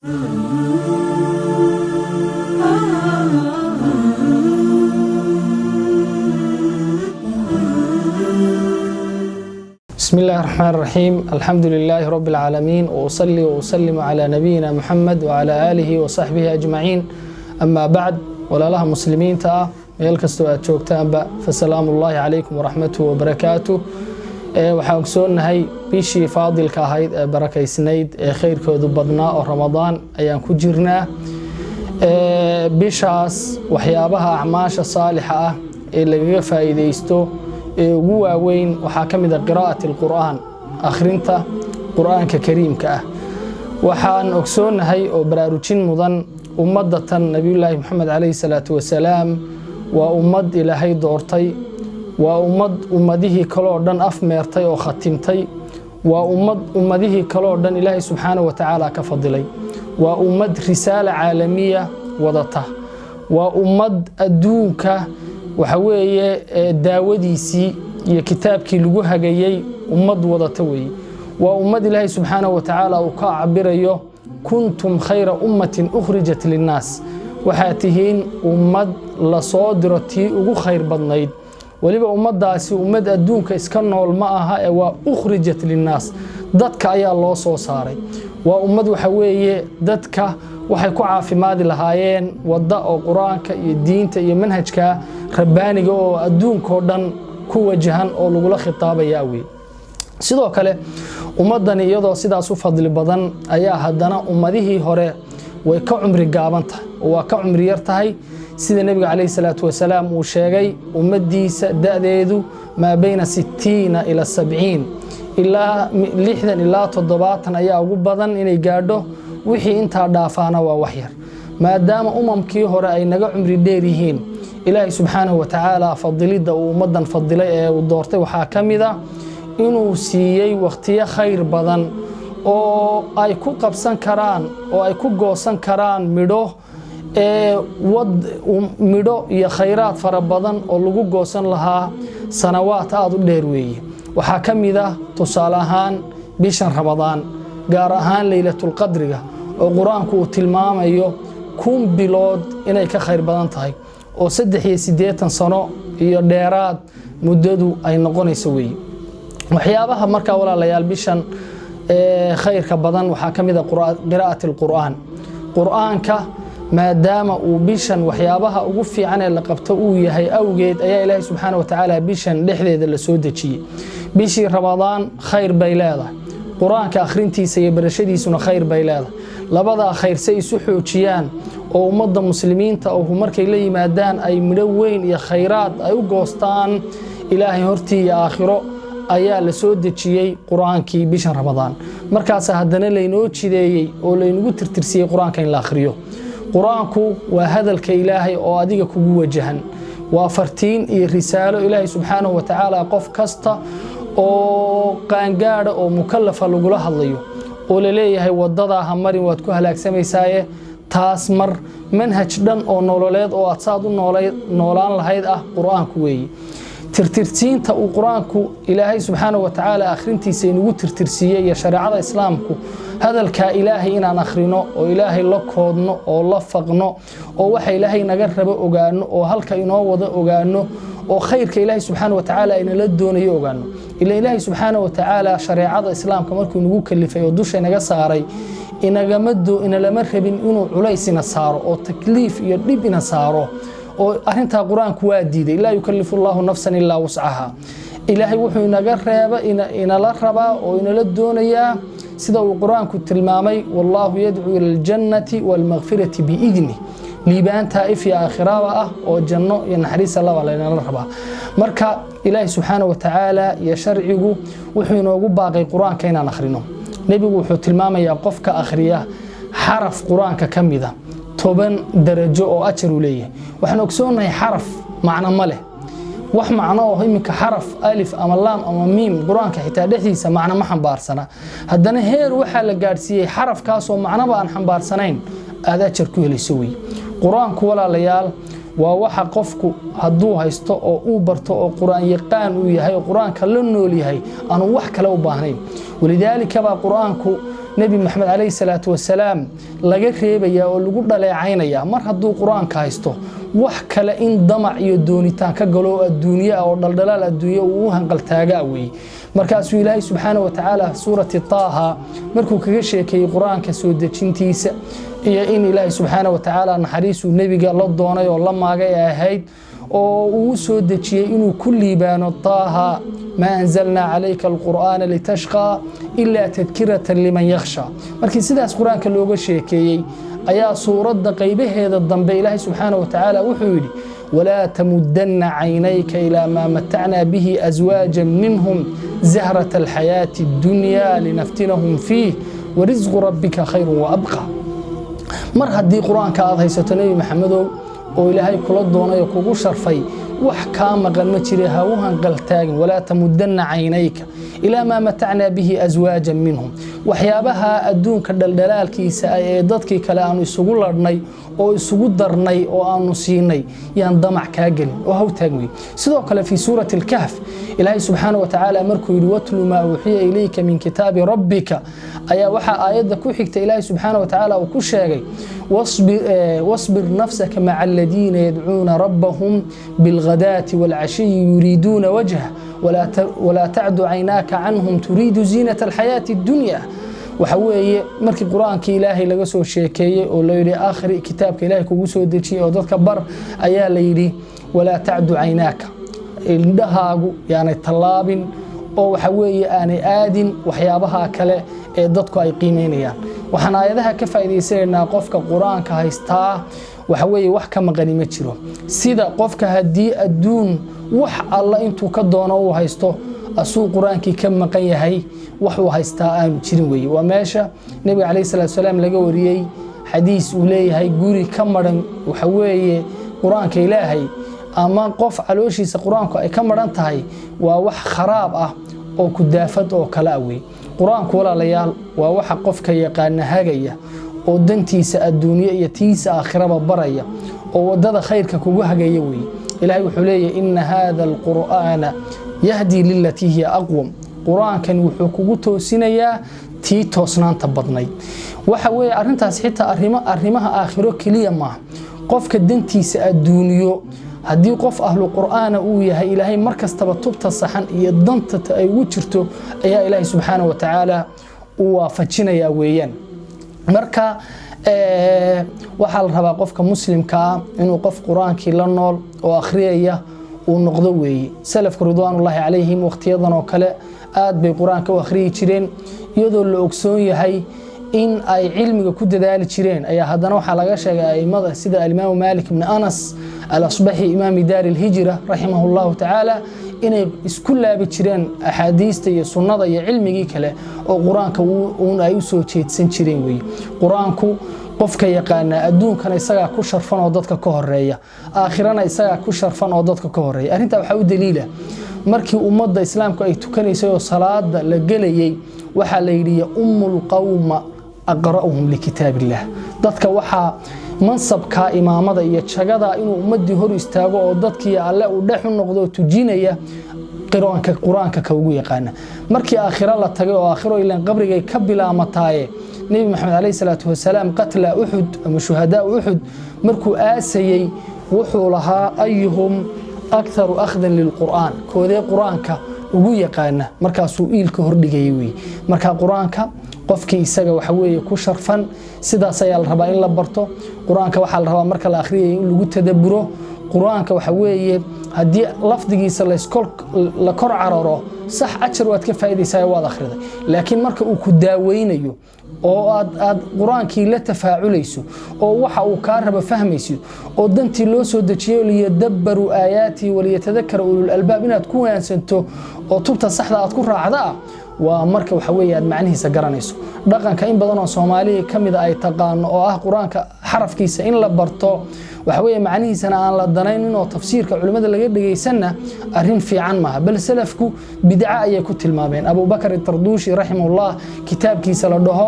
بسم الله الرحمن الرحيم، الحمد لله رب العالمين، وأصلي وأسلم على نبينا محمد وعلى آله وصحبه أجمعين، أما بعد. Walaalaha muslimiinta ah, meel kastoo aad joogtaanba, fasalaamu ullaahi calaykum waraxmatuhu wabarakaatuh. Waxaan ogsoonnahay bishii faadilka ahayd ee barakaysnayd ee khayrkoodu badnaa oo Ramadaan ayaan ku jirnaa. Bishaas waxyaabaha acmaasha saalixa ah ee lagaga faa'iidaysto ee ugu waaweyn waxaa ka mid a qiraa'at alqur'aan, akhrinta Qur'aanka kariimka ah. Waxaan ogsoonnahay oo baraarujin mudan, ummadda tan Nabiyullaahi Moxamed calayhi salaatu wasalaam waa ummad Ilaahay doortay, waa ummad ummadihii kaloo dhan afmeertay oo khatimtay, waa ummad ummadihii kaloo dhan Ilaahay subxaanahu wa tacaala ka fadilay, waa ummad risaala caalamiya wadata, waa ummad adduunka waxa weeye daawadiisii iyo kitaabkii lagu hagayey ummad wadata weeye. Waa ummad Ilaahay subxaanahu wa tacaala uu ka cabirayo "kuntum khayra ummatin ukhrijat linnaas". Waxaad tihiin ummad lasoo diro tii ugu khayr badnayd. Weliba ummaddaasi ummad adduunka iska nool ma aha ee waa ukhrijat linnaas, dadka ayaa loo soo saaray. Waa ummad waxa weeye dadka waxay ku caafimaadi lahaayeen wadda oo Qur-aanka iyo diinta iyo manhajka rabbaaniga oo adduunkao dhan ku wajahan oo lagula khitaabaya wey. Sidoo kale ummaddani iyadoo sidaas u fadli badan ayaa haddana ummadihii hore way ka cumri gaaban tahay oo waa ka cumri yar tahay. Sida Nebiga calayhi salaatu wasalaam uu sheegay, ummaddiisa da'deedu maa bayna 60 ila 70, ilaa 60 ilaa 70 ayaa ugu badan inay gaadho. Wixii intaa dhaafaana waa wax yar. Maadaama umamkii hore ay naga cumri dheer yihiin, Ilaahay subxaanahu wa tacaala fadilidda uu ummaddan fadilay ee uu doortay waxaa ka mid a inuu siiyey wakhtiyo khayr badan oo ay ku qabsan karaan oo ay ku goosan karaan midho ee midho iyo khayraad fara badan oo lagu goosan lahaa sanawaad aada u dheer weeye. Waxaa ka mid ah tusaale ahaan bishan Ramadaan, gaar ahaan Leylatulqadriga oo Qur-aanku uu tilmaamayo 1000 bilood inay ka khayr badan tahay, oo 83 sano iyo dheeraad muddadu ay noqonayso weeye. Waxyaabaha markaa, walaalayaal, bishan khayrka badan waxaa ka mid a qiraa'at alqur'aan, Qur'aanka. Maadaama uu bishan waxyaabaha ugu fiican ee la qabto uu yahay awgeed ayaa Ilaahay subxaana wa tacaala bishan dhexdeeda la soo dejiyey. Bishii Ramadaan khayr bay leedahay, Qur-aanka akhrintiisa iyo barashadiisuna khayr bay leedahay. Labadaa khayr say isu xoojiyaan oo ummadda muslimiinta oo markay la yimaadaan ay midho weyn iyo khayraad ay u goostaan Ilaahay hortii iyo aakhiro, ayaa la soo dejiyey Qur-aankii bishan Ramadaan. Markaasa haddana laynoo jideeyey oo laynagu tirtirsiyey Qur-aanka in la akhriyo. Qur-aanku waa hadalka Ilaahay oo adiga kugu wajahan, waa fartiin iyo risaalo Ilaahay subxaanahu wa tacaala qof kasta oo qaangaadha oo mukalafa lagula hadlayo, oo laleeyahay wadadaa ha marin, waad ku halaagsamaysaa, taas mar. Manhaj dhan oo nololeed oo aad saad u noolaan lahayd ah Qur-aanku weeye. Tirtirsiinta uu Qur-aanku Ilaahay subxaanahu wa tacaala akhrintiisa inugu tirtirsiiyey iyo shareecada Islaamku hadalkaa Ilaahay inaan akhrino oo Ilaahay la koodno oo la faqno oo waxa Ilaahay naga rabo ogaano oo halka inoo wada ogaano oo khayrka Ilaahay subxaana wa tacaala inala doonayo ogaano. Ila Ilaahay subxaana wa tacaala shareecada Islaamka markuu inagu kalifay oo dusha inaga saaray, inagama inalama rabin inuu culays ina saaro oo takliif iyo dhib ina saaro, oo arrintaa Qur-aanku waa diiday: "Laa yukalifu Allahu nafsan ilaa wuscaha". Ilaahay wuxuu inaga reeba, inala rabaa oo inala doonayaa sida uu Qur-aanku tilmaamay: "Wallaahu yadcuu ila aljannati waalmakfirati biidnih". Liibaantaa if iyo aakhiraba ah oo janno iyo naxariis allaba laynala rabaa. Marka Ilaahay subxaana wa tacaala iyo sharcigu wuxuu inoogu baaqay Qur-aanka inaan akhrino. Nebigu wuxuu tilmaamayaa qofka akhriya xaraf Qur-aanka ka mida 10 darajo oo ajar uu leeyahay. Waxaan ogsoonnahay xaraf macno ma leh, wax macno oo iminka xaraf alif ama laam ama miim Qur-aanka xitaa dhexdiisa macno ma xambaarsana. Haddana heer waxaa la gaadhsiiyey xarafkaasoo macnoba aan xambaarsanayn aad ajar ku helayso wey. Qur-aanku, walaalayaal, waa waxa qofku hadduu haysto oo uu barto oo Qur-aan yaqaan uu yahay oo Qur-aanka la nool yahay aanu wax kale u baahnayn. Walidaalika baa Qur-aanku Nebi Maxamed calayhi salaatu wasalaam laga reebayaa oo lagu dhaleecaynayaa mar hadduu Qur-aanka haysto wax kale in damac iyo doonitaan ka galo oo adduunye ah oo dhaldhalaal adduunye uu u hanqaltaagaa weeye. Markaasuu Ilaahay subxaana wa tacaala suurati Taaha markuu kaga sheekeeyey Qur-aanka soo dejintiisa iyo in Ilaahay subxaana wa tacaala naxariisuu nebiga la doonay oo la maagay ay ahayd oo uu soo dejiyey inuu ku liibaano, "Taaha maa anzalnaa calayka alqur'aana litashqaa ilaa tadkiratan liman yakhsha." Markii sidaas Qur-aanka looga sheekeeyey ayaa suuradda qaybaheeda dambe Ilaahay subxaana wa tacaala wuxuu yidhi: "Walaa tamudanna caynayka ilaa maa matacnaa bihi aswaajan minhum zahrata alxayaati addunya linaftinahum fiih warisqu rabbika khayru wa abqa." Mar haddii Qur-aanka aad haysato, Nebi Maxamedow, oo Ilaahay kula doonay oo kugu sharfay, wax kaa maqan ma jire, ha u hanqaltaagin. "Walaa tamudanna caynayka ilaa maa matacnaa bihi aswaajan minhum." Waxyaabaha adduunka dhaldhalaalkiisa ah ee dadkii kale aanu isugu ladhnay oo isugu darnay oo aanu siinay yaan damac kaa gelin oo haw taagin wey. Sidoo kale fii suurati Alkahf Ilaahay subxaana wa tacaala markuu yidhi: "Watlu maa uuxiya ilayka min kitaabi rabbika," ayaa waxaa aayadda ku xigta Ilaahay subxaana wa tacaala uu ku sheegay: "Wasbir nafsaka maca aladiina yadcuuna rabbahum bilghadaati waalcashiyi yuriiduuna wajh walaa tacdu caynaaka canhum turiidu ziinata alxayaati addunya." Waxa weeye markii Qur-aankii Ilaahay laga soo sheekeeyey oo la yidhi akhri kitaabka Ilaahay kugu soo dejiyey oo dadka bar, ayaa la yidhi: "Walaa tacdu caynaaka," indhahaagu yaanay tallaabin oo waxa weeye aanay aadin waxyaabaha kale ee dadku ay qiimeynayaan. Waxaan aayadaha ka faa'iidaysanaynaa qofka Qur-aanka haystaa waxa weeye wax ka maqani ma jiro. Sida qofka haddii adduun wax alla intuu ka doono uu haysto, asuu Qur-aankii ka maqan yahay, wax uu haystaa aanu jirin weeye. Waa meesha Nebiga calayhi salaatu salaam laga wariyey xadiis uu leeyahay: guri ka maran waxa weeye Qur-aanka Ilaahay ama qof calooshiisa Qur-aanku ay ka maran tahay waa wax kharaab ah oo kudaafad oo kale ah wey. Qur-aanku, walaalayaal, waa waxa qofka yaqaana hagaya oo dantiisa adduunye iyo tiisa aakhiraba baraya oo waddada khayrka kugu hagaya weeye. Ilaahay wuxuu leeyahy: "Ina hada alqur'aana yahdii lilatii hiya aqwam." Qur-aankani wuxuu kugu toosinayaa tii toosnaanta badnayd. Waxa weeye arrintaas xitaa arrimaha aakhiro keliya maaha. Qofka dantiisa adduunyo haddii qof ahlu Qur'aana uu yahay, Ilaahay mar kastaba tubta saxan iyo danta ay ugu jirto ayaa Ilaahay subxaana wa tacaala uu waafajinayaa weeyaan. Marka waxaa la rabaa qofka muslimka ah inuu qof Qur-aankii la nool oo akhriyaya uu noqdo weeye. Salafka ridwaanullaahi calayhim wakhtiyadan oo kale aad bay Qur-aanka u akhriyi jireen, iyadoo la ogsoon yahay in ay cilmiga ku dadaali jireen ayaa haddana waxaa laga sheegay aimada sida alimaamu Maalik ibni Anas Alasbaxi, imaami daari alhijra raximahu llahu tacaala, inay isku laabi jireen axaadiista iyo sunnada iyo cilmigii kale oo Qur-aanka uun ay u soo jeedsan jireen weeye. Qur-aanku qofka yaqaana adduunkana isagaa ku sharfan oo dadka ka horeeya, aakhirana isagaa ku sharfan oo dadka ka horeeya. Arrintaa waxaa u daliila markii ummadda islaamku ay tukanaysay oo salaada la gelayay, waxaa la yidhi: "Yaummu lqawma aqra'uhum likitaab illah." Dadka waxaa mansabka imaamada iyo jagada inuu ummaddii hor istaago oo dadkii Alle uu dhex u noqdo tujinaya qur-aanka ka ugu yaqaana. Markii aakhiro la tagay oo aakhiro ilan qabrigay ka bilaamataaye, Nebi Maxamed calayhi salaatu wasalaam qatla Uxud ama shuhadaa Uxud markuu aasayey wuxuu lahaa: "Ayuhum akharu akhdan lilqur'aan?" Koodee Qur-aanka ugu yaqaana? Markaasuu iilka hordhigayay wey. Marka Qur-aanka qofkii isaga waxa weeye ku sharfan. Sidaas ayaa la rabaa in la barto Qur-aanka. Waxaa la rabaa marka la akhriyaya in lagu tadaburo Qur-aanka. Waxa weeye haddii lafdigiisa la kor cararo, sax, ajar waad ka faa'iidaysaa, waad akhriday, laakiin marka uu ku daaweynayo oo aad Qur-aankii la tafaaculayso oo waxa uu kaa rabo fahmayso oo dantii loo soo dejiyey, "liyadabbaruu aayaatihi waliyatadakara ulul albaab," inaad ku waansanto oo tubta saxda aad ku raacda ah, waa marka waxa weeye aad macnihiisa garanayso. Dhaqanka in badan oo Soomaaliya ka mida ay taqaano oo ah Qur-aanka xarafkiisa in la barto, waxa weeye macnihiisana aan la danaynin oo tafsiirka culimmada laga dhegaysanna, arrin fiican maaha, bal salafku bidca ayay ku tilmaameen. Abubakar Tarduushi raximahullah kitaabkiisa la dhaho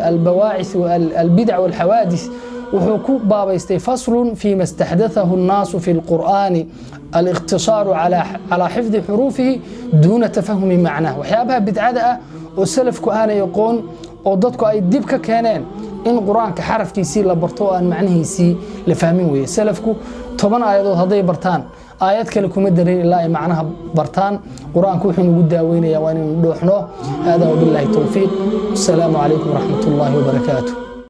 Albawaacith Albidac walxawaadith Wuxuu ku baabaystay "Faslun fima istaxdathahu annaasu fi lqur'aani, alikhtisaaru calaa xifdi xuruufihi duuna tafahumi macnah." Waxyaabaha bidcada ah oo salafku aanay aqoon oo dadku ay dib ka keeneen, in Qur-aanka xarafkiisii la barto oo aan macnihiisii la fahmin weeye. Salafku 10 aayadood hadday bartaan, aayad kale kuma darin ilaa ay macnaha bartaan. Qur-aanku wuxuu nagu daaweynayaa waa inaynu dhuuxno. Hada wabillahi towfiiq. Asalaamu calaykum waraxmat ullaahi wabarakaatu.